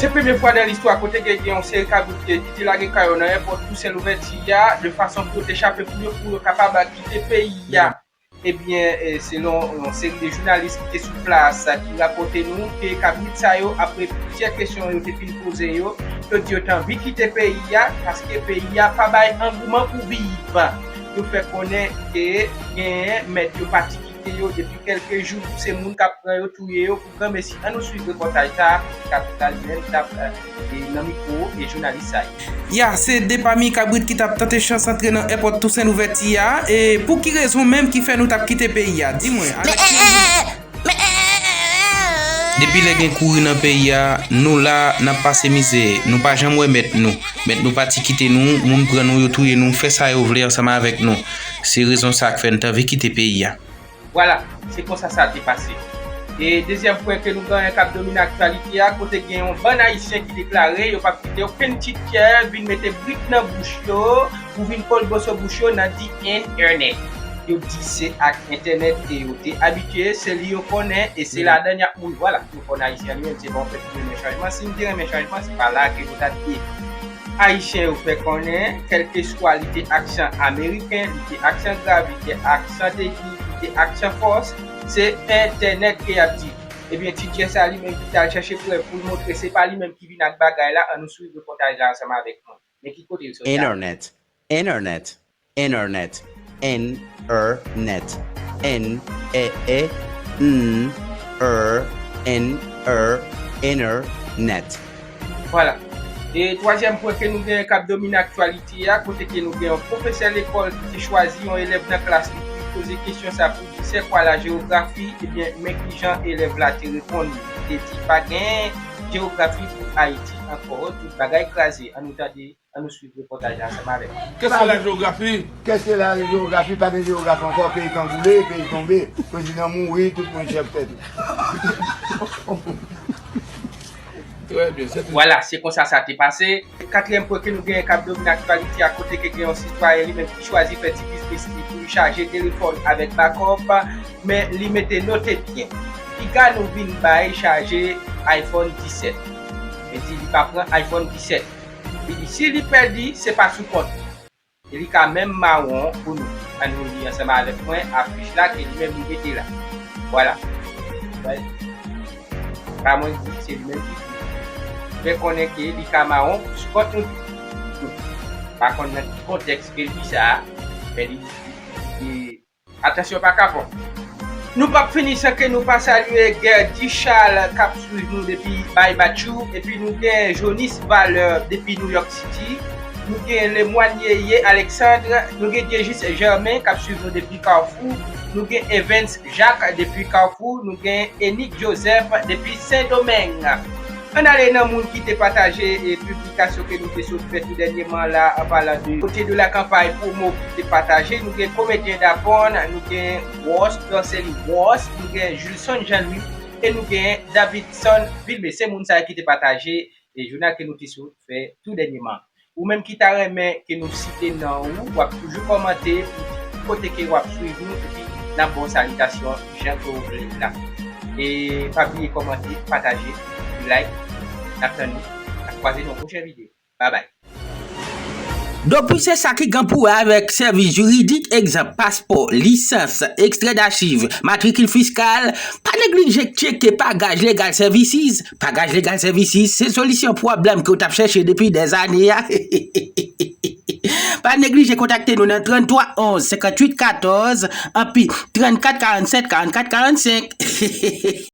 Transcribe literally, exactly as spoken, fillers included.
Se premye fwa nan listwa kote gen, gen yon seri kabrit ki te lage kay yo nan èpòt Tousen Louvèti a, de fason pou yo te chape pou yo, pou yo kapab kite peyi a. Ebyen, eh, selon yon seri de jounalis ki te sou plas ki rapòte nou ke kabrit sa yo, apre plizyè kesyon yo te fin poze yo, yo di yo te anvi kite peyi a, paske peyi a pa bay angouman pou viv. Yo fè konnen ke genyen mèt yo pati kite yo depi kèlke jou, se moun k ap pran yo, touye yo pou granmesi. Ann nou swiv repòtaj sa a, kapital li menm t ap, eh, nan mikwo e jounalis sa yo. Ya, se de pami kabrit ki t ap tante chans antre nan èpòt Tousen Louvèti a. E pou ki rezon menm ki fè nou t ap kite peyi a? Di mwen, avèk ki... Depi lè gen kouri nan peyi a, nou la, n ap pase mizè. Nou pa janm wè mèt nou. Mèt nou pati kite nou, moun pran nou, yo touye nou, fè sa yo vle ansanm avèk nou. Se rezon sa k fè n t anvi kite peyi a. Vwala, se konsa sa te pase. E dezyèm pwen ke nou genyen k ap domine aktyalite a, kote gen yon bann Ayisyen ki deklare yo p ap kite okenn Tchitchè vin mete brik nan bouch yo, pou vin kolboso bouch yo nan di entènèt. Yo di se ak entènèt ke yo te abitye, se li yo konnen, e se ladan y ap mouri. Vwala, nou konn Ayisyen li menm, se pa yon pèp ki renmen chanjman. Si n te renmen chanjman, se pa la ke nou t ap ye. Ayisyen yo fè konnen, kèlkeswa li te aksan ameriken, li te aksan grav, li te aksan tegi, li te aksan fòs, se entènèt ke y ap di. Ebyen, Tchitchè sa li menm ki t al chèche prèv pou l montre se pa li menm ki vin ak bagay la, ann nou swiv repòtaj la ansanm avèk mwen. Men ki kote l soti a? Entènèt. Entènèt. Entènèt. N E R N E T. N E T. N E R N E T. Vwala. E twazyèm pwen ke nou genyen k ap domine aktyalite a, kote ke nou gen yon pwofesè lekòl ki te chwazi yon elèv nan klas li pou li poze kesyon sa pou di, c'est quoi la géographie? Ebyen, men kijan elèv la te reponn li. Li te di, pa gen jewografi pou Ayiti ankò, tout bagay kraze. Ann nou tande, ann nou swiv repòtaj la ansanm avèk. Qu'est-ce que la géographie? Qu'est-ce que la géographie? Pa gen jewografi ankò, peyi kangoule, peyi tonbe, prezidan mouri, tout moun chèf tèt li. Très bien, c'est tout. Vwala, se konsa sa te pase. Katriyèm pwen ke nou genyen k ap domine aktyalite a, kote ke gen yon sitwayen li menm ki chwazi fè ti biznis li pou li chaje telefòn avèk bakòp, men li mete note byen. Piga nou vin bay chaje iPhone disèt. Li di li pa pran iPhone disèt. Li di si li pèdi, se pa sou kont li. E li ka menm mawon pou nou. Ann nou li ansanm avèk mwen afich la ke li menm li mete la. Vwala. Wè. Pa mwen ki di, se li menm ki di. Fè konnen ke li ka mawon sou kont nou tou. Pa konn nan ki kontèks ke li di sa, men li, li, li Atansyon, pa kapon. Nou p ap fini san ke nou pa salye Gerdy Charles k ap swiv nou depi Bay Batchou, epi nou gen Jonis Valeur depi New York City, nou gen Lemoine Yeye Alexandre, nou gen Diejus Germain k ap swiv nou depi Kafou, nou gen Evans Jacques depi Kafou, nou gen Enik Joseph depi Sendomeng. Ann ale nan moun ki te pataje, e, piblikasyon ke nou te sot fè tou dènyèman la, an palan de Côté de la Campagne Promo ki te pataje. Nou gen Komedyen Dapon, nou gen Wòs, Dorcely Wòs, nou gen Julson Jean Louis, e nou gen Davidson Vilmé. Se moun sa yo ki te pataje, e, jounal ke nou te sot fè tou dènyèman. Ou menm ki ta renmen ke nou site non ou, w ap toujou kòmante pou di kote ke w ap swiv nou, epi n ap ba w salitasyon jan ke w vle l la. E pa bliye kòmante, pataje, like. N ap tann nou. N ap kwaze nan yon pwochen videyo. Babay. Dopi se sa ki gen pou wè avèk sèvis jiridik, egzanp, paspò, lisans, ekstrè dachiv, matrikil fiskal, pa neglije tcheke Pagaj Legal Services. Pagaj Legal Services se solisyon pwoblèm ke w t ap chèche depi dèzane a. Pa neglije kontakte nou nan trannntwa onz, senkantuit katòz, anpi trannkat karannsèt, karannkat karannsenk.